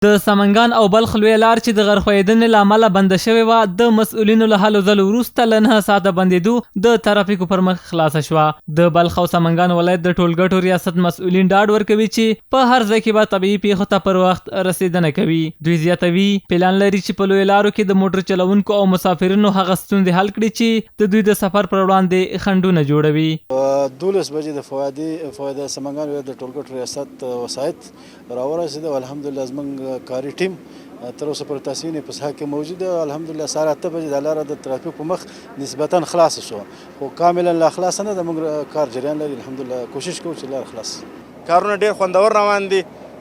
د سمنګان او بلخ لویه لار چې د غرښویېدنې له امله بنده شوې وه، د مسؤلینو له هلو ځلو وروسته له 9 ساعته بندېدو د ترافیکو پر مخ خلاصه شوه. د بلخ او سمنګان ولایت د ټولګټو ریاست مسؤلین ډاډ ورکوي چې په هر ځای کې به طبیعي پېښو ته پر وخت رسېدنه کوي. دوی زیاتوي، پلان لري چې په لویو لارو کې د موټر چلوونکو او مسافرینو هغه ستونزې حل کړي چې د دوی د سفر پر وړاندې خنډونه جوړوي. 12 بجې د فوادې فواده سمنګان ولایت د ټولګټو ریاست وسایط راورسېده او الحمدلله زمونږ کاري ټیم تر اوسه پر تاسو وینئ په ساحه کې موجود دی. الحمدلله سهار 8 بجې دا لاره د ترافیک په مخ نسبتا خلاصه شوه، خو کاملا لا خلاصه نه ده. موږ کار جریان لري، الحمدلله کوشش کوو چې لاره خلاص. کارونه ډیر خوندور روان دي،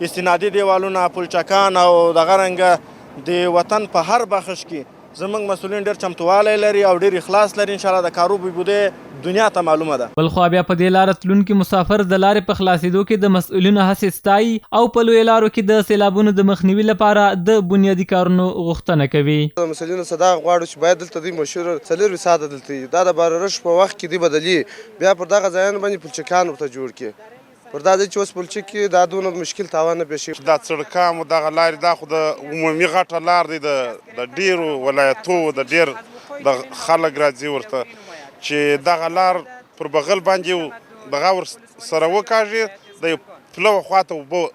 استنادي دیوالونه، پلچکان او دغه رنګه د وطن په هر بخش کې زموږ مسؤلین ډیر چمتووالی لري او ډیر اخلاص لري. ان شاء الله د کارو بهبودی دنیا ته معلومه ده. بلخوا بیا په دې لاره تلونکي مسافر د لارې په خلاصېدو کې د مسؤلینو هڅې ستایي او په لویو لارو کې د سیلابونو د مخنیوي لپاره د بنیادي کارونو غوښتنه کوي. د مسؤلینو څخه دا غواړو چې باید دلته دوی مشهور 24 ساعته دلته وي، دا د باررش په وخت کې دوی بدلي، بیا پر دغه ځایونو باندې پلچکان ورته جوړ کړي، پر دا ځای چې اوس پلچک کې دا دونه مشکل تاوان نه پېښوي. دا څړکام دغه لارې دا خو د عمومي غټه لار دی، د ډیرو ولایتو د ډیر د خلک راځي ورته، چې دغه لار پر بغل باندې دغه ور سره وکاږي د پلو خواته اوبه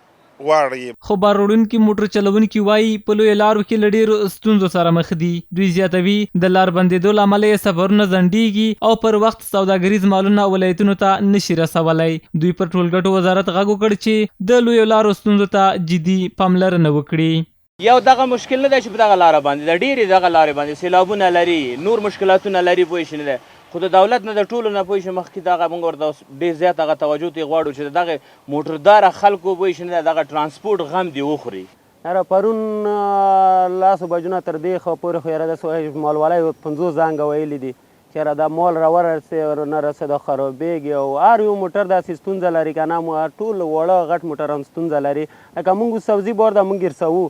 واړوي. خو بار وړونکي موټر چلوونکي وايي، په لویو لارو کې له ډېرو ستونزو سره مخ دي. دوی زیاتوي، د لار بندېدو له امله یې سفرونه ځنډېږي او پر وخت سوداګریز مالونه ولایتونو ته نه شي رسولی. دوی پر ټولګټو وزارت غږ وکړ چې د لویو لارو ستونزو ته جدي پاملرنه وکړي. یو دغه مشکل نه دی چې په دغه لاره باندې د ډېرې دغه لارې باندې سیلابونه لري، نور مشکلاتونه لري، پوه شي نه دی، خو د دولت نه د ټولو نه پوه شي مخکې دغه موږ ورته ډېر زیات هغه توجه ترې غواړو چې د دغه موټرداره خلکو پوه شي نه دی دغه ترانسپورټ غم دې وخوري. یاره پرون لاسو بجو نه تر دې خو پورې خو یاره داسې وایي مالوالی 50 زنګه ویلي دي چې یاره دا مال راورسې نه رسېده خرابېږي، او هر یو موټر داسې ستونزه لري که نه، ټول واړه غټ موټر هم ستونزه لري. لکه موږ اوس سبزي بار ده موږ ګرځوو.